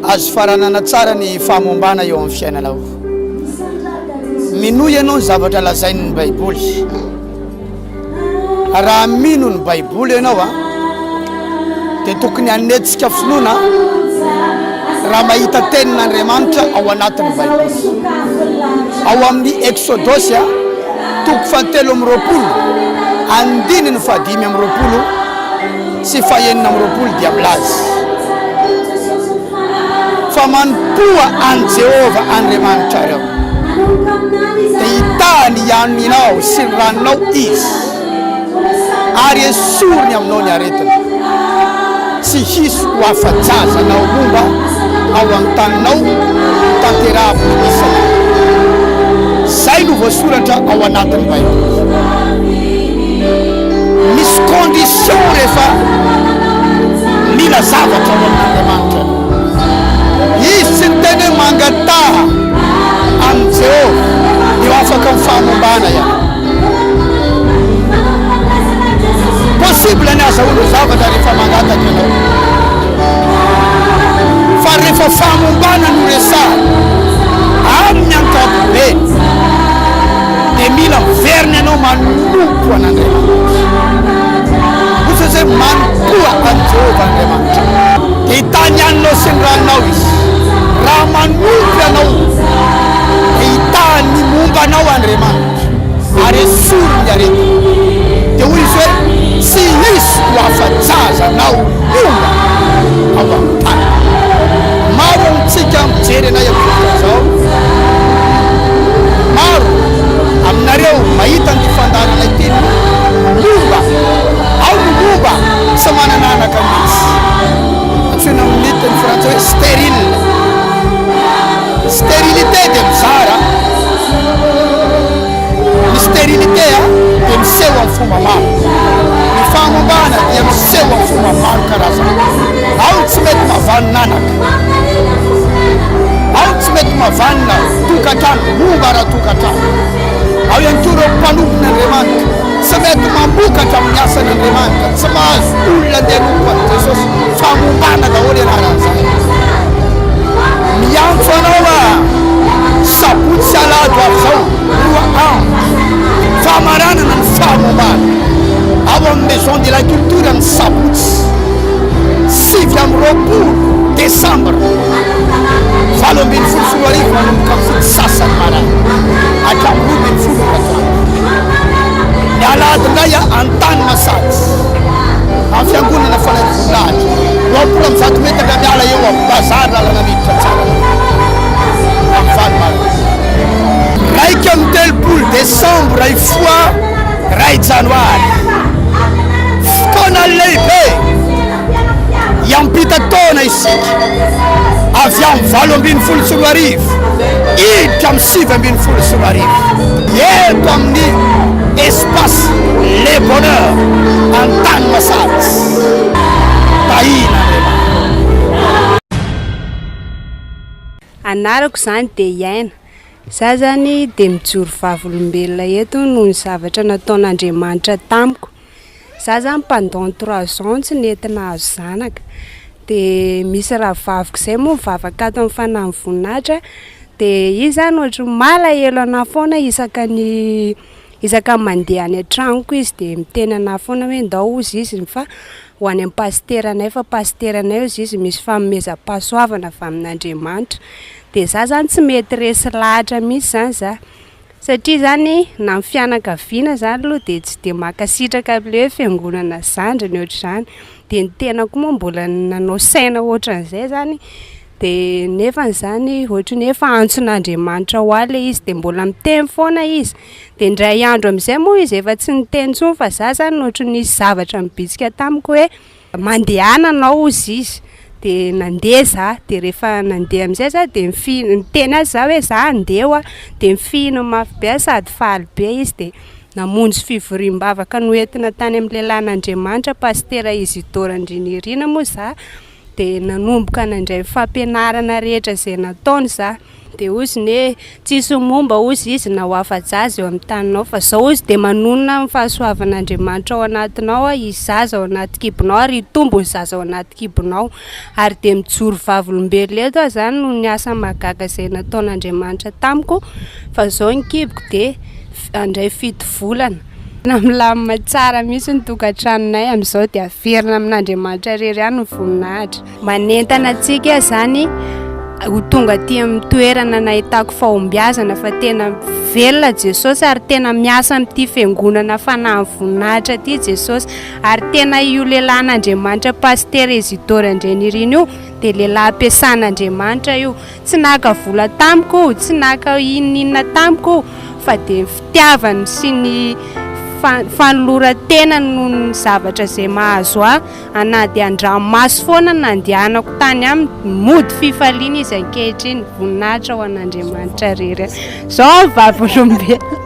Azo faranana tsara ny fahamombana eo amin'ny fiainanao. Minoa ianao ny zavatra lazain'ny Baiboly. Raha mino ny Baiboly ianao a, dia tokony hanetsika finoana raha mahita tenin'Andriamanitra ao anatin'ny Baiboly. Ao amin'ny Eksodosy a, toko fahatelo amby 20, andininy faha-25 sy faha-26 dia milaza fa manompoa an'i Jehovah Andriamanitrareo, dia hitaha ny haninao sy ny ranonao Izy, ary hesoriny aminao ny aretina. Tsy hisy ho afa-jaza na ho momba ao amin'ny taninao hotanterahako isan'andro. Izay no voasoratra ao anatin'ny Baiboly. Misy condition rehefa mila zavatra ao amin'Andriamanitra ianao. Izy tsy niteny hoe mangataha amin'i Jehovah dia ho afaka amin'ny fahamombana ianao. Possible ny azahoana zavatra rehefa mangataka ianao. Fa rehefa fahamombana no resahana, amin'ny ankapobeny, dia mila miverina ianao manompo an'Andriamanitra. Hoy Jesosy hoe, Manompoa an'i Jehovah Andriamanitra. Dia hitahy ny haninao sy ny ranonao Izy. Raha manompo ianao, dia hitahy ny momba anao Andriamanitra, ary esoriny ny aretina. Dia hoy Izy hoe, Tsy hisy ho afa-jaza na ho momba ao amin'ny tany. Maro amintsika mijery anay amin'izao fotoana izao. Maro aminareo mahita an'ity fandaharana ity no momba, ao no momba tsy manana anaka mihitsy. Antsoina amin'ny teny frantsay hoe stérile. Stérilité dia mizara. Ny stérilité dia miseho amin'ny fomba maro. Ny fahamombana dia miseho amin'ny fomba maro karazana. Ao ny tsy mety mahavanon'anaka. Ao ny tsy mety mahavanona tokantrano, momba ara-tokantrano. Ao ihany koa ireo mpanompon'Andriamanitra tsy mety mamokatra amin'ny asan'Andriamanitra, tsy mahazo olona andeha hanompo an'i Jesosy. Fahamombana daholo ianaran'izany. Miantso anao aho, sabotsy sy alahady ho avy izao, roa andro, famaranana ny fahamombana ao amin'ny Maison de la Culture ny sabotsy 29 desambra 2018 manomboka amin'ny fito sasany maraina hatramin'ny 12 ora atoandro. Ny alahady indray Antanimasaja amin'ny fiangonana Fanahy Voninahitra, 120 metatra miala eo amin'ny bazary lalana miditra Tsaralalàna amin'ny valo maraina. 31 desambra hifoha iray janoary, fotoana lehibe hiampita taona isika avy amin'ny 2018 hiditra amin'ny 2019 eto amin'ny Espace Le Bonheur Antanimasaja. Tahian'Andriamanitra. Anarako izany dia Aina. Za zany dia mijoro vavolombelona eto noho ny zavatra nataon'Andriamanitra tamiko. Za zany pendant trois ans tsy nety nahazo zanaka. Dia misy rahavaviko izay moa mivavaka ato amin'ny Fanahin'ny Voninahitra, dia izy zany ohatry ny malahelo anahy foana isaka ny isaka ny mandeha any an-tranoko izy dia miteny anahy foana hoe ndao hozy izy fa ho any amin'ny pasiteranay fa pasiteranay hozy izy misy fanomezam-pahasoavana avy amin'Andriamanitra. Dia za zany tsy mety resy lahatra mihitsy zany za. Satria zany na ny fianakaviana zany aloha dia tsy dia mankasitraka an'ilay hoe fiangonana zandriny ohatr'izany. Dia ny tenako moa mbola nanao saina ohatran'izay zany, dia nefany zany ohatran'ny hoe efa antson'Andriamanitra ho ahy ilay izy dia mbola miteny foana izy. Dia indray andro amin'izay moa izy efa tsy niteny intsony fa za zany ohatran'ny nisy zavatra nibitsika tamiko hoe Mandehana anao hozy izy, de nandeha za, de rehefa nandeha amizay za de nifi- niteny azy za hoe za andeha hoa, de nifihina mafy be aho sady faly be izy de namonjy fivoriam-bavaka noentina tany amin'ny lehilahin'Andriamanitra Pasitera Isidore Andrianirina moa za. Dia nanomboka nandray ny fampianarana rehetra izay nataony za. Dia hozy ny hoe tsisy momba hozy izy na ho afa-jaza eo amin'ny taninao fa zao hozy dia manonona ny fahasoavan'Andriamanitra ao anatinao hisy zaza ao anaty kibonao ary hitombo ny zaza ao anaty kibonao. Ary dia mijoro vavolombelona eto aho zany noho ny asa mahagaga izay nataon'Andriamanitra tamiko fa zao ny kiboko dia handray fito volana. Tena milamina tsara mihitsy ny tokantranonay amin'izao dia averina amin'Andriamanitra irery ihany ny voninahitra. Manentana antsika aho izany ho tonga aty amin'ny toerana nahitako fahombiazana fa tena velona Jesosy ary tena miasa amin'ity fiangonana Fanahin'ny Voninahitra ity Jesosy ary tena io lehilahin'Andriamanitra Pasitera Isidore Andrianirina io dia lehilahy ampiasan'Andriamanitra io. Tsy naka vola tamiko io, tsy naka inon'inona tamiko io fa dia ny fitiavany sy ny fanoloran-tenany noho ny zavatra izay mahazo ahy na dia an-dranomaso foana no nandehanako tany aminy, mody fifaliana izy ankehitriny, voninahitra ho an'Andriamanitra irery. Izao aho vavolombelona.